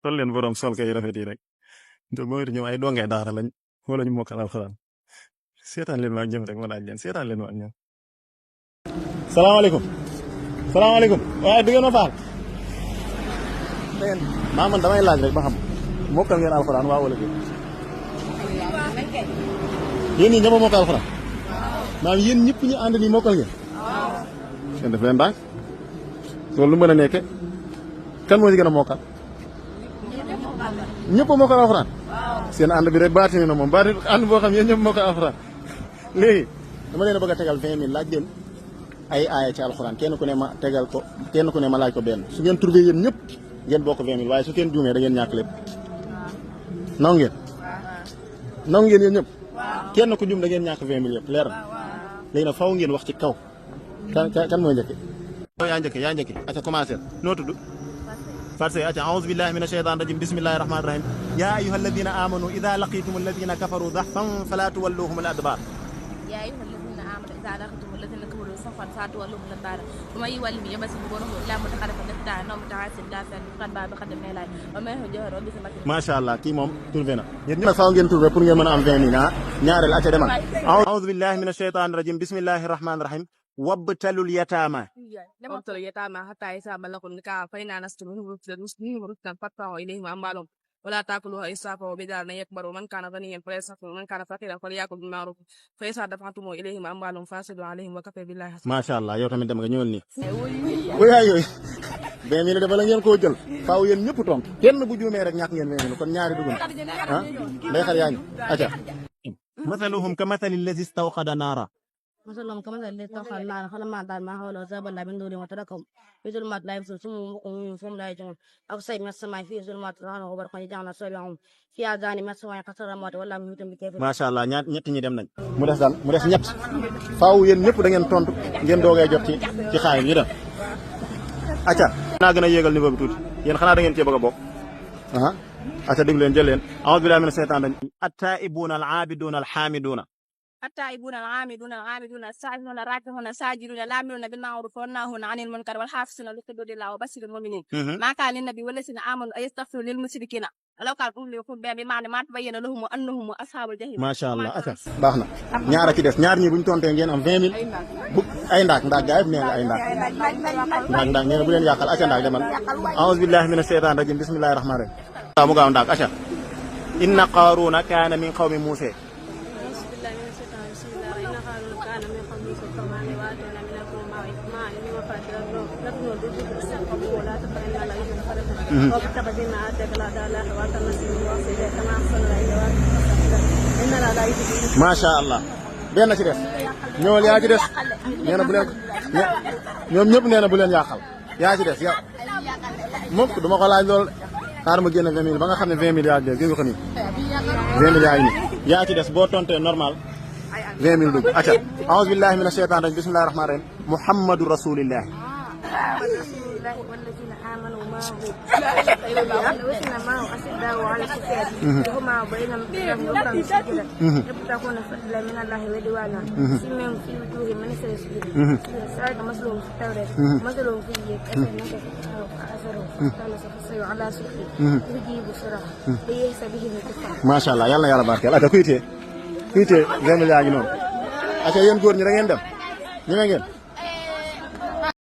tol leen borom sol kay rafet yi rek te mooy ñoom ay dongee daara lañ wala ñu mokkal alxuraan seetaan leen waa ñoom rek ma laaj leen seetaan leen waa ñoom. salaamaaleykum salaamaaleykum waaye du ngeen ma faal da ngeen maa man damay laaj rek ba xam mokkal ngeen alxuraan waa wala déet yéen ñii ñëpp a mokkal alxuraan maanaam yéen ñëpp ñu ànd nii mokkal ngeen. ngeen def leen ndànk loolu lu mën a nekke kan moo ci gën a mokkal ñëpp a mokkal alxuraan seen ànd bi rek baatini na moom baatini ànd boo xam yéen ñëpp mokkal alxuraan léegi dama leen a bëgg a tegal 20 000 laaj leen ay aaya ci alxuraan kenn ku ne ma tegal ko kenn ku ne ma laaj ko benn su ngeen trouvé yéen ñëpp ngeen bokk 20 000 waaye su kenn juumee da ngeen ñàkk lépp nangu ngeen yéen ñëpp kenn ku juum da ngeen ñàkk 20 000 yëpp leer na léegi nag faw ngeen wax ci kaw kan mooy njëkke yaa njëkke aca commencé noo tudd farse aca a'udhu billahi minash shaytanir rajim bismillahir rahmanir rahim ya ayyuhalladhina amanu idha laqitumul ladhina kafaru dhahfan fala tuwalluhumul adbar يا أيها الذين آمنوا إذا لقيتم الذين كفروا صفا فاتولوهم الأدبار ومن يولهم يمسك بونه إلا متخلفا للداع أو متعاصم دافعا قد باع بقدم لا وما هو جهر بسمة ما شاء الله kii moom trouvé na yéen ñëpp faaw ngeen trouvé pour ngeen mën a am 20 000 ñaareel aca demal a'udhu billahi minash shaytanir rajim bismillahir rahmanir rahim wabtalul yataama وابتلوا اليتامى حتى إذا بلغوا النكاح فإن آنستم منهم رشدا فادفعوا إليهم أموالهم ولا تاكلوها إسرافا وبدارا يكبروا من كان غنيا فليستعفف ومن كان فقيرا فليأكل بالمعروف فإذا دفعتم إليهم أموالهم فاسدوا عليهم وكفى بالله ما شاء الله yow tamit dem nga ñëwal nii waay yooyu 20 000 dafa la ngeen koo jël faaw yéen ñëpp tontu kenn bu juumee rek ñàkk ngeen 20 000 kon ñaari dugg na day xar yaa ngi aca mathaluhum ka mathali allazi istawqada naara مثلهم كمثل الذي استوقد نارا فلما أضاءت ما حوله ذهب الله من نورهم وتركهم في ظلمات لا يبصرون ثم وقوم فهم لا يرجعون أو صيب من السماء فيه ظلمات رعد وبرق يجعلنا أصابعهم في آذانهم من السماء قصر الموت والله محيط بكافرين. macha allah ñett ñi dem nañ mu des daal mu des ñett faaw yéen ñëpp da ngeen tontu ngeen doogay jot ci xaay ñu dem acca naa gën a yéegal niveau bi tuuti yéen xanaa da ngeen cee bëgg a bokk acca déglu leen jël leen a'udhu billahi minash shaytanir rajim at-taa'ibuna al-'abiduna al-hamiduna التائبون العامدون السائحون الراكعون الساجدون الآمرون بالمعروف والناهون عن المنكر والحافظون لحدود الله وبشر المؤمنين ما كان للنبي والذين آمنوا أن يستغفروا للمشركين ولو كان قبل يكون بمعنى ما تبين لهم أنهم أصحاب الجحيم. ما شاء الله acca baax na ñaar a ci des ñaar ñi buñ tontee ngeen am 20 000 bu ay ndaak gaay nee nga ay ndaak nee na bu leen yàqal acca ndaak demal a'udhu billahi minash shaytanir rajim bismillahir rahmanir rahim mu gaaw ndaak acca inna qaruna kana min qawmi Musa macha allah benn ci des ñëwal yaa ci des nee na bu leen ñoom ñëpp nee na bu leen yàqal yaa ci des yow mukk du ma ko laaj lool xaar ma génn 20 000 ba nga xam ne 20 000 yaa ci des gis nga ko nii 20 000 yaa ngi nii yaa ci des boo tontee normal 20 000 dugg acca a'udhu billahi minash shaytanir rajim bismillahir rahmanir rahim muhammadu rasulillah والذين آمنوا معه والذين معه أشداء على الكفار رحماء بينهم ركعا سجدا يبتغون فضلا من الله ورضوانا سيماهم في وجوههم من أثر السجود ذلك مثلهم في التوراة مثلهم في الإنجيل كأثرهم فاختلف فسيروا على سكره يجيب سرعة ليس به الكفار. ما شاء الله yàlla na yàlla barkeel ak kuy tee 20 000 yaa ngi noonu ak yéen góor ñi da ngeen dem ñeme ngeen